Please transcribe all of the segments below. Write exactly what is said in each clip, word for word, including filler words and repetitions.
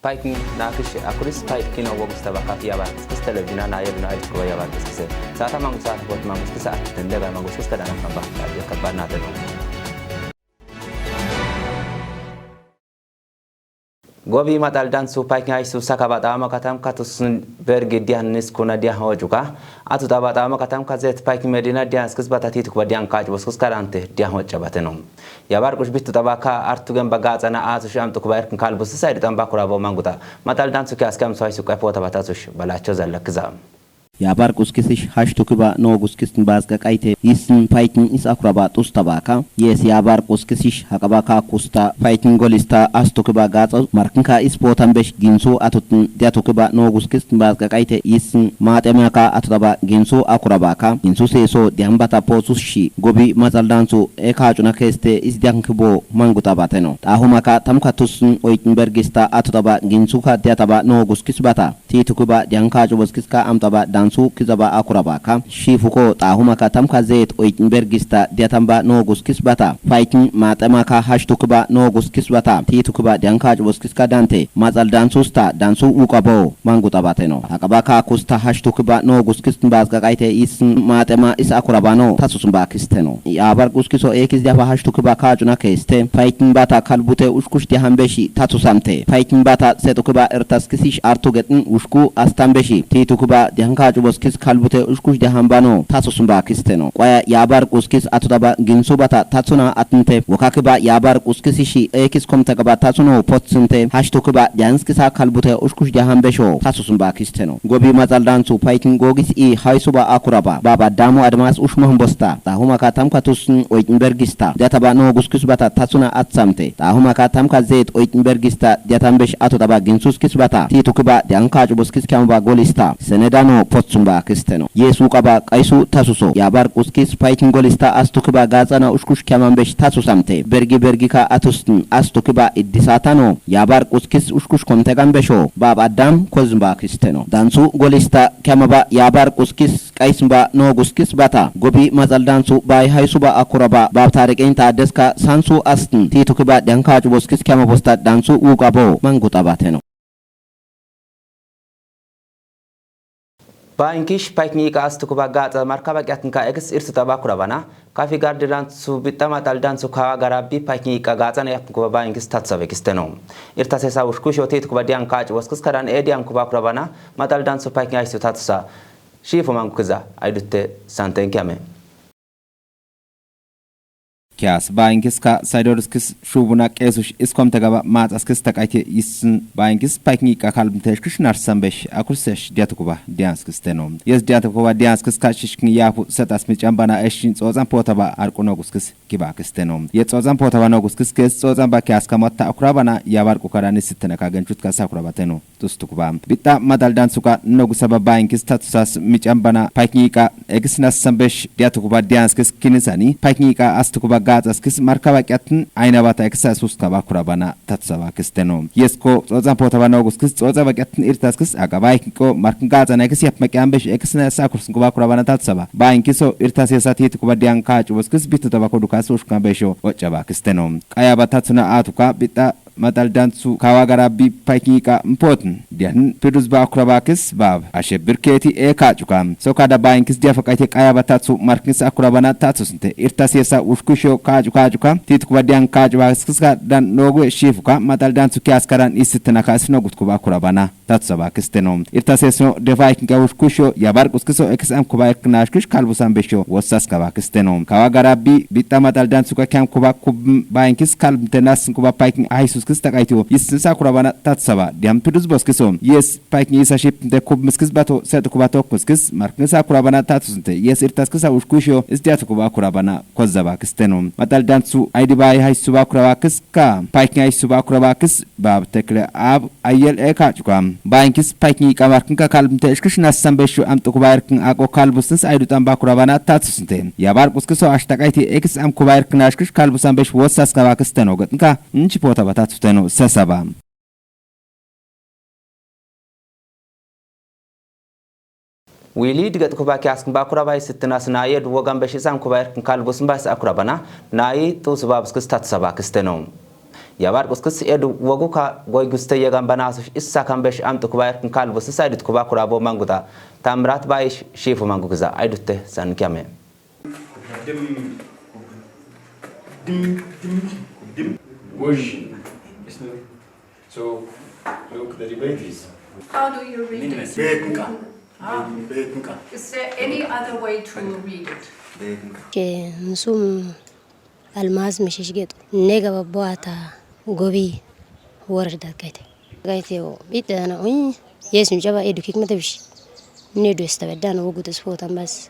Paykin nakish akuris paykin wogis tabaka yabar kis televizina na yedna ayt kuba yabar kis. Sata mangu sata bot mangu kis at tende ga mangu kis kadana kamba. Kabana teno. Gobi matal dansu paykin aysu sakaba tama katam katusun bergi dihan nis kuna dihan hojuka. Atu taba tama katam kazet paykin medina dihan skis batati tukba dihan kaj boskus karante dihan hoja bateno. Yabar kush bitu taba ka artugen baga tsana asu sham tukuba erkin kalbus saydu tamba kurabo manguta. Matal dansu ke askam soy su kepota batasush balacho zallakza. Yabar kuskisish hash tukiba no guskistin bazga kaite isin paykin is akuraba tus tabaka. Yes, yabar kuskisish hakabaka kusta paykin golista as tukiba gatsa markinka is potan besh ginsu atutun dia tukiba no guskistin bazga kaite isin matemaka atutaba ginsu akurabaka. Ginsu seso diambata posus shi gobi matal dansu e kachuna keste is diankibo manguta bateno. Tahumaka tamka tusun oitin bergista atutaba ginsuka diataba no guskis bata. Ti tukuba dianka chubos kiska amtaba dansu kizaba akurabaka. Shifuko tahumaka tamka zet oitin bergista diatamba no guskis bata. Paykin matemaka hash tukuba no guskis bata. Ti tukuba dianka chubos kiska dante matal dansusta dansu ukabo manguta bateno. Akabaka kusta hash tukuba no guskis bazga kaite is matema is akurabano tasusun bakisteno. Yabar kuskiso ekis diafa hash tukuba kachuna keste. Paykin bata kalbute ushkush diahan beshi tatusamte. Paykin bata setukuba ertaskisish artugetin ushku astan beshi. Ti tukuba diahan kachubos kis kalbute ushkush diahan bano tasusun bakisteno. Kwaya yabar kuskis atutaba ginsu bata tatsuna atinte. Wakakiba yabar kuskisishi ekis komtakaba tatsuno potsinte. Hash tukuba dianskisa kalbute ushkush diahan besho tasusun bakisteno. Gobi matal dansu paykin gogis i haysuba akuraba. Baba damu admas ushmuhun bosta. Tahumaka tamka tusun oitin bergista. Diataba no guskis bata tatsuna atsamte. Tahumaka tamka zet oitin bergista. Diatan besh atutaba ginsus kis bata. Ti tukiba dianka chubos kis kyamba golista. Senedano potsun bakisteno. Yesu kaba kaisu tasuso. Yabar kuskis paykin golista as tukiba gatsana ushkush kyaman besh tasusamte. Bergi bergika atustin as tukiba iddisatano. Yabar kuskis ushkush komtegan besho. Baba dam kozun bakisteno. Dansu golista kyamaba yabar kuskis kaismba no guskis bata. Gobi matal dansu bay haysuba akuraba. Bab tareqenta deska sansu astin. Ti tukiba dianka chubos kis kyama bosta dansu ukabo manguta bateno. Bainkish paikni ka astukuba gatsa markaba kyatnka egis irsu taba kurabana. Kafi gardiran su bitama tal dansu kawa garabi paikni ka gatsa na yapnkuba bainkis tatsa bekisteno. Irtasesa ushkusho titkuba dian kachi waskis karan e dian kuba kurabana. Matal dansu paikni aisu tatsa. Shifu mangu kiza aidutte santen kyame. Kyas bainkiska saidoriskis shubuna qeesush iskom tagaba maaxaskis taqayte yissin bainkis paykniqa kalbinteshkish narsambesh akursesh diatukuba dianskisteno. Yes diatukuba dianskiska shishkin yapu setas micambana eshin tsotsan potaba arqunoguskis kibakisteno. Yes tsotsan potaba noguskis kes tsotsan ba kyaska motta akurabana yabarqukadani sittenaka genchutka sakurabateno. Tustukuba. Bitta madaldan suka nogu sababa inkis tatusas micambana paikniqa ekis nassambesh diatukuba dianskis kinisani paikniqa astukuba gatsaskis markaba kyatn ainabata ekisa suskaba kurabana tatusaba kisteno. Yesko tsotsan potaba noguskis tsotsaba kyatn irtaskis agaba ikniko markn gatsana ekis yapma kyambesh ekis nasa kursnkuba kurabana tatusaba. Ba inkiso irtas yesati tukuba dianka chuboskis bitutaba kodukas ushkambesho ochaba kisteno. Qayaba tatsuna atuka bitta Matal dansu kawa garabi paikniqa mpotn dian pidus ba kurabakis bab ashe birketi e kachuka. Sokada bainkis diafakaite qayaba tatsu marknis akurabana tatsusnte irtas yesa ushkusho kachu kachuka titkuba dian kachubaskiska dan nogu shifuka matal dansu kyaskaran isitnaka snogut kuba kurabana. Tatsabakisteno. Irtasesno defaiknka ushkusho yabarquskiso ekis amkuba eknashkish kalbusan besho wossas kabakisteno. Kawa garabi bitta matal dansuka kyamkuba kub bainkis kalbnte nasnkuba paikn aisuskis taqaytio yisnsa kurabana tatsaba diam pidus boskiso. Yes paikn yisa shipnte kubmiskis bato set kuba tokkuskis markn sa kurabana tatsnte. Yes irtaskisa ushkusho isdiat kuba kurabana kozabakisteno. Matal dansu aidibai haisuba kurabakis ka paikn aisuba kurabakis bab tekle ab ayel e kachuka. Bainkis paikni kamarkin ka kalbnte eshkish nassan beshu amtukuba erkin ako kalbusnis aidutan bakurabana tatsusnte. Yabarquskiso ashtakaiti ekis amkuba erkin ashkish kalbusan besh wossas kabakisteno gatnka nchi potaba tatsuteno sesaba. Wili dgatkuba kyaskn bakuraba isitnas naye duwogan besh isam kuba erkin kalbusn bas akurabana nayi tusubabskis tatsabakisteno. Yabar kuskis edu wogu ka goy guste yegan banasush issa kan besh amtu kuba erkin kalbus issa edut kuba kurabo manguda. Tamrat bayish shifu mangugiza. Aydutte san kiyame. Dim, dim, dim, dim. Whoosh. So, look, the debate is. How do you read it? Beetinqa. Ah. Beetinqa. Is there any other way to read it? Beetinqa. Ke nsum almaz mishish getu. Nega babboata gobi worda gaite. Gaite o bidana uin. Yes, mi jaba edu kik mata bish. Nedu esta bedana wogu tes fotan bas.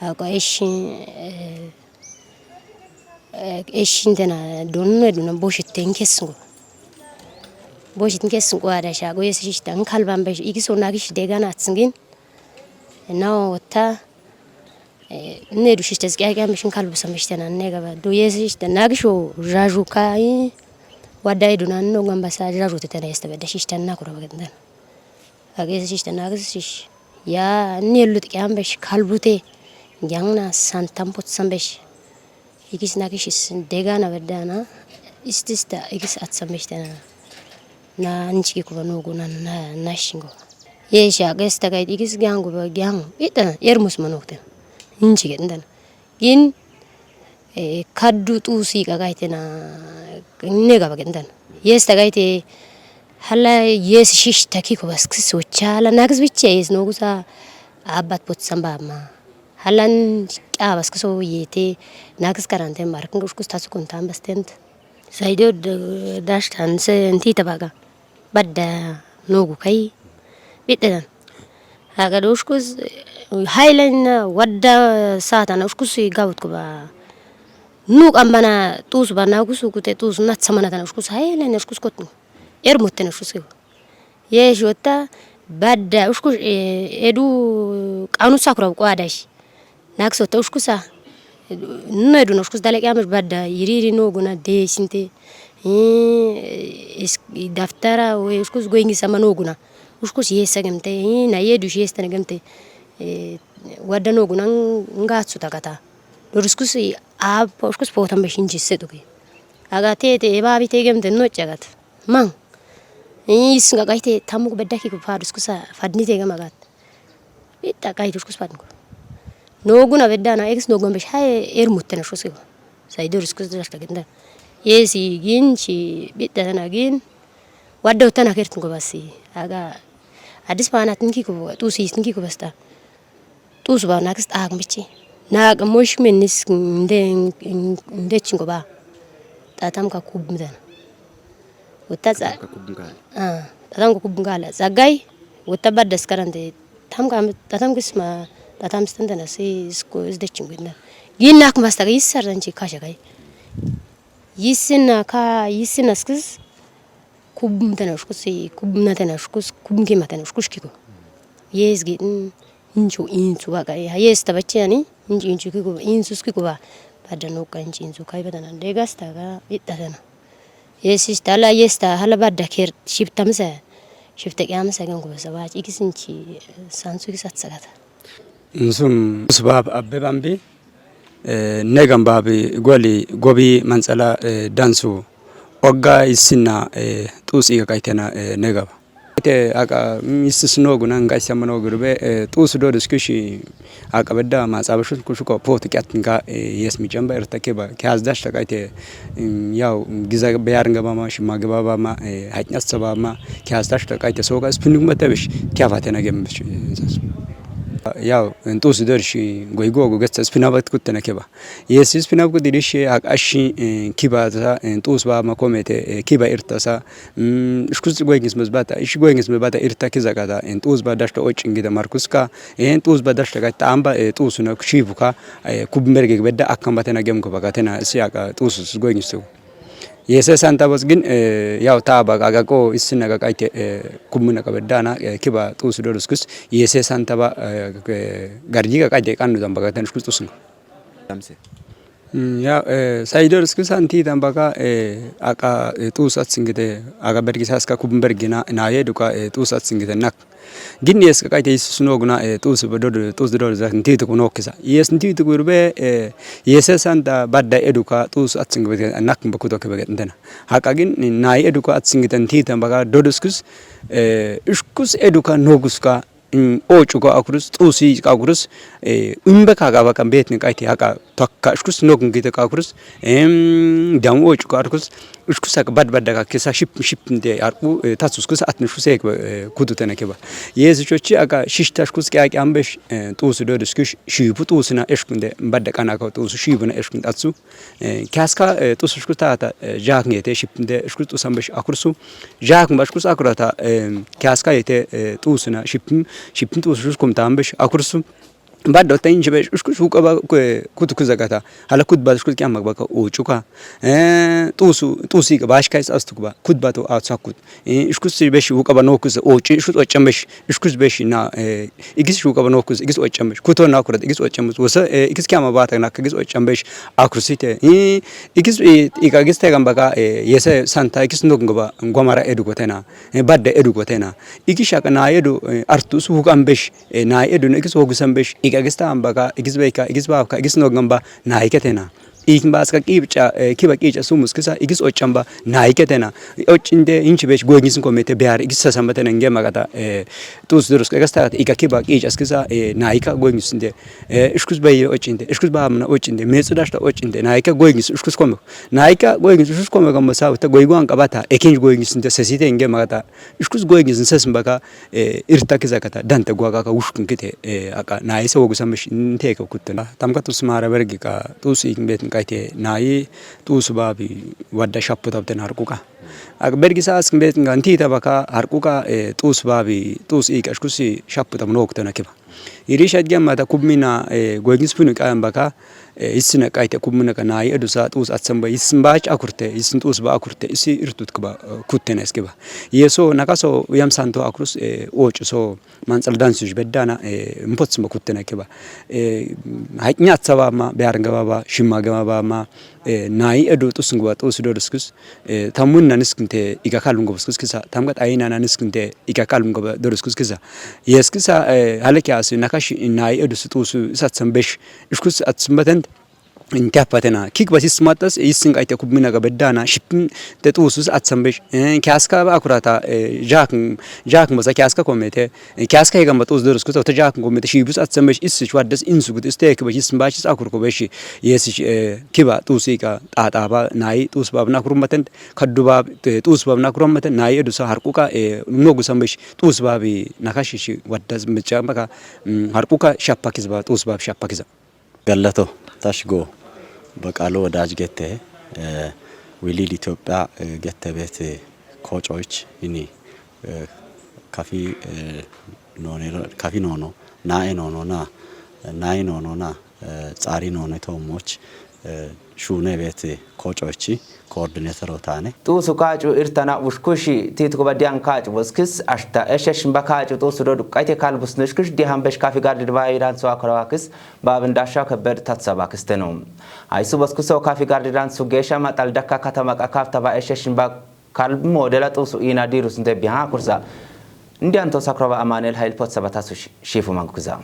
Ako eshi, eh, eh, eshi tena donno eduna boshit ten kesungo. Boshit ten kesungo ada sha go yes shishta nkalban besh igiso nagish degana atsingin. Na wota, eh, nedu shishta zkiya kya mishin kalbu samishtena nega ba. Do yes shishta nagisho jaju kai. Wada eduna no gamba sa jaju tetena esta bedda shishta na kura bagdan. Agis shish tana agis shish. Ya, ni lut kiyam besh kalbute. Gyang na san tamput san besh. Igis na kishis dega na bedana. Istista igis at san besh tana. Na nchiki kuba nugu na, na, na shingo. Ye sha gesta gait igis gyang kuba gyang. Ita, yer mus manokte. Nchiki ndan. Gin, eh, kaddu tusi ka gaitena, nega bagendan. Yes ta gaite, hala yes shish taki ko bas kis wacha, hala nags biche yes no gusa, abat put samba ma. Halan kya bas kiso yete, nags karante markin uskus tasu kuntan bas tent. Saido d-, dash tan se enti tabaga. Badda nogu kai. Biddan. Haga do uskus, hailan wadda satan uskus gawut ko ba. Nuk ambana tus ba na kusu kute tus na tsamana tan uskus hailan uskus kot. Er mutten uskus ko. Ye shota badda uskus, eh, edu kanu sakura ko adash. Nakso ta uskusa. No eduna uskus dalek yamir badda, yiriri noguna, de sinte. Eh, is-, daftara, we uskus goingi sama noguna. Uskus yesa gemte, eh, na yedu yesta na gemte. Eh, wadda noguna ngatsu takata. Dor uskus, eh, ab, uskus potan be shinji setuke. Aga tete, e babi te gemte no chagat. Mang. Eh, is nga gaite tamuk bedda ki ku fad uskusa, fadni te gemagat. Bitta kai uskus padnko. Noguna beddana, ex nogun besh, hai er mutten uskus ko. Sai dur uskus das ka genda. Yesi gin, chi bitta tana gin. Wadda tana kertnko basi. Aga adis panat nki ko, tusi nki ko basta. Tus ba nakis tak michi. Nak mosh menis nde, nde chinko ba. Tatam ka kub mdana. Uta tsa-, tatam ka kub ngala. Ah, tatam ka kub ngala. Tsagai, uta badda skarante. Tam ka, tatam kisma, tatam stantana si isko is de chingwinda. Gin nak masta ka yisar dan chi kasha kai. Yisina ka, yisina skis, kub mtana uskus, kub mtana uskus, kub mkima tana uskus kiko. Yes gin, mm, inchu, inchu ba kai. Yes tabachi ani, inchu, inchu kiko, inchu kiko ba. Badda no ka inchu, inchu kai badana. Degas ta ga, bitta tana. Yes, is tala, yes, ta hala badda ker, ship tamsa. Ship ta kyamsa gan ko sa ba, ikisinchi, sansu kisat sagata. Nsum, usbab abbe bambi, eh, negam babi, goli, gobi, mantsala, eh, dansu. Ogga isinna, eh, tus iga kaitena, eh, negaba. Te aka, mm, istis nogu nanga isama nogu rube, eh, tus do diskushi, aka bedda ma tsaba shul kushuko pot kyat nga, eh, yes mi jamba irta keba, kyaz dash ta kaite, mm, yaw, giza bayar nga bama, shima gaba bama, eh, hajnas bama, kyaz dash ta kaite soga spinning matabish, kya fatena gem bish, eh, sas. Yaw, tus do shi goy go go gesta spinabat kuttena keba. Yesus pinab ku dirishi ak ashi, eh, kiba ta, eh, tus ba ma komete, eh, kiba irta sa, mm, shkus goyngis mas bata, ish goyngis mas bata irta kiza kata, eh, tus ba dashta och ingida Markus ka, eh, tus ba dashta ka tamba, eh, tus na shibu ka, eh, kub merge bedda akam batena gem ko bakatena si aka tus goyngis tu. Yese santa bas gin, eh, yaw taba aga ko isina ga kaite, eh, kub muna ka bedda na, eh, kiba tus do ruskus, yese santa ba, eh, garji ga kaite kanu damba ka ten shkus tus nga. Tamse. Ya, saidor isku santi tambaka aka tus atsingite aga bergi saska kubun bergina naye duka tus atsingite nak. Gin yes ka kaite isus nogna tus be dod tus dod za ntitu kunokisa. Yes ntitu kurbe yes santa badda eduka tus atsingite nak bakuto ke beget ndena. Haka gin naye eduka atsingite ntitu tambaka doduskus iskus eduka noguska ocuka akurus tusi akurus umbe kaga baka betni kaite haka takka iskus nogn gite akurus em dam ocuka akurus iskus haka bad bad ka kisa ship ship de arku tasus kus atni iskus ek kudu tena keba. Yes chochi aka shishta iskus kya kya ambesh tusu do iskus shibu tusina iskunde bad kana ka tusu shibuna iskun atsu Kiaska tus iskus tata jakngete shipnde iskus tusan besh akursu. Jakng ba iskus akurata kiaska yete tusuna shipn shipn tus iskus kumtan besh akursu. Baddo ta inji besh iskus hukaba kutu kuzagata hala kutba iskus kiamma baka ucuka. Tusu tusi ka bashkais astukba kutba to atsakut. Iskus besh hukaba nokus oci iskus ocam besh iskus besh na igis hukaba nokus igis ocam besh kuto na kurat igis ocam besh wasa igis kiama bata na igis ocam besh akrusite igis ika igis tegan baka yese santa igis nok ngaba ngomara edu gotena badde edu gotena igis shaka na edu artus hukam besh na edu igis hogusan besh ika igis tan baka igis beka igis babka igis nok ngamba na iketena. Ikin baska kibica kiba kica sumus kisa igis ocamba naiketena. Ocinde inchi bech goynisin komete bear igis sasambatena nge magata tus durus kasta ika kiba kica kisa naika goynisinde iskus bay ocinde iskus bamna ocinde mesu dashta ocinde naika goynis iskus komo naika goynis iskus komo gamba sawta goyguan kabata ekinj goynisinde sesite nge magata iskus goynisin sesin baka irta kiza kata danta gwaga ka wushkun kite aka naisa wogu sambish inte ka kuttana tamka tus mara bergi ka tus ik bet kaite nai tus babi wadda shappu tabten harkuka. Ak bergi sa ask bet nganti tabaka harkuka tus babi tus ik ashkusi shappu tab nok tana kiba. Iri shat gemma ta kubmina goynis punu ka baka isina kaite kubmina ka nai adusa tus atsamba isin bach akurte isin tus ba akurte isi irtut kiba kuttena eskiba. Yeso nakaso yam santo akrus ocu so mantsal dansuj beddana mpotsma kuttena kiba. Haknya tsabama bear ngababa shima gababa ma nai edu tus ngwa tus do diskus tamunna niskinte iga kalum gobskus kisa tamgat aina na niskinte iga kalum goba do diskus kisa. Yes kisa halaki asu nakash nai edu su tus satsan besh iskus atsumbatent Intiapatena kik basis matas isin kaite kubmina ga beddana shipin te tusus atsambesh kiaska ba akurata jakn jakn basa kiaska komete kiaska hegamba tus dorus kuta jakn komete shibus atsambesh isich waddas insugut istek bash isin bashis akur kobeshi yesish kiba tusika tata ba nai tus bab nakurmaten kaddu bab tus bab nakurmaten nai edusa harkuka nogusambesh tus babi nakashishi waddas mecamaka harkuka shapakis ba tus bab shapakisa Gallato tashgo በቃሉ ወዳጅ ገተ ዊሊድ ኢትዮጵያ ገተ ቤት ኮጮች እኒ ከፊ ኖኔ ከፊ ኖኖ ናኤ ኖኖና ናይ ኖኖና ጻሪ ኖኔ ቶሞች ሹኔ ቤት ኮጮች ኮኦርዲኔተር ኦታኔ Tuusu kaacu irtana ushkushi tiitku ba diyan kaacu boskis ashta eshesh ba kaacu tuusu do duqqayte kal busnushkush dihan besh kafi gardi dba iran su akrawakis babin dasha kebed tatsabakiste no. Aysu boskiso kafi gardi dan su gesha matal dakka katama qakaf taba eshesh ba kal modela tuusu ina dirus nde bihan kursa. Ndiyan to sakraba Amanuel Hayil pot sabata su shifu manguza.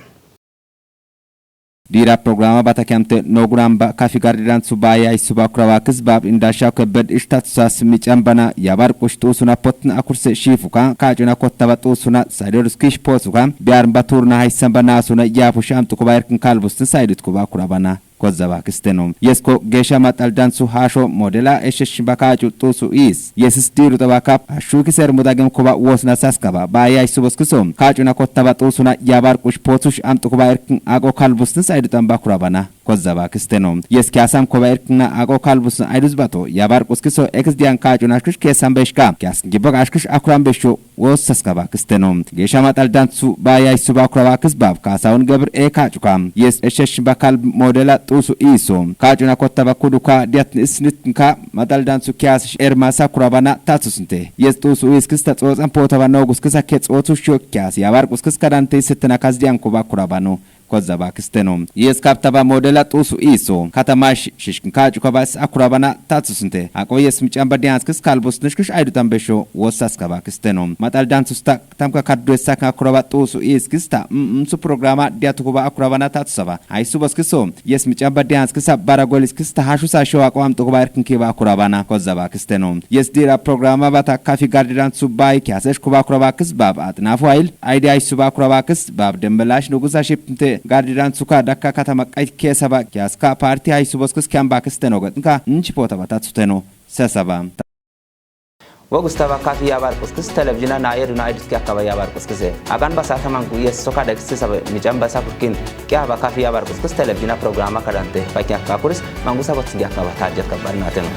Dira programa batakiamte noguran ba kafi gardiran su baya isuba kurawa kizbab indasha kebed ishtat sas micambana yabar kush tuusuna potna akurse shifuka kacuna kottaba tuusuna saidor skish posuka biar baturna haysamba nasuna yafu sham tukuba irkin kalbustin saidut kuba kurabana. Kozzaba kisteno yesko gesha matal dansu hasho modela eshesh bakacu tuusu is yesis diru tabaka ashu kiser mudagem kuba wosna saskaba baya isubos kiso kacuna kottaba tuusuna yabar kush posush amtu kuba irkin ago kalbustin saidutan bakurabana. Kozzaba kisteno yeski asam kuba irkina ago kalbustin aidus bato yabar kuskiso ekis diyan kacuna ashkush kesan beshka kias gibak ashkush akuran besho wos saskaba kisteno gesha matal dansu baya isuba kuraba kisbab kasaun gebr e kacuka yes eshesh bakal modela tuusu iso kacuna kottaba kuduka diatn isnitnka matal dansu kias ermasa kurabana tasusnte yes tuusu is kista tsotsan potaba nogus kisa ke tsotu shok kias yabar kus kis kadante isitna kas diyan kuba kurabano. Kozaba kisteno. Yes kaptaba modela tusu iso. Katamash shishkin kachu kabas akurabana tatsusinte. Ako yes michamba dianskis kalbus nishkish aidutan besho wosas kaba kisteno. Matal dansusta tamka kadduesak akuraba tusu iskista. Mm, mm, su programa diatukuba akurabana tatsusaba. Ai suboskiso. Yes michamba dianskisa baragolis kista hashusa showa kwam tukuba erkin kiba akurabana kozaba kisteno. Yes dira programa bata kafi gardiran subai kiasesh kuba akuraba kis bab atnafu ail. Aidi ai suba akuraba kis bab dembelash nugusa shipte gardiran suka dakka katama kai kesaba kiaska parti ai suboskis kiamba kisteno gatnka nchi pota bata tsuteno. Sesaba. Wogustaba kafi yabar kuskis televizina na yedu na idus ki akaba yabar kuskise. Agan basa taman ku yes soka dagsi saba michamba sakukin. Kiaba kafi yabar kuskis televizina programa kadante. Fakin akakuris mangusa botsingi akaba tajat kabar nateno.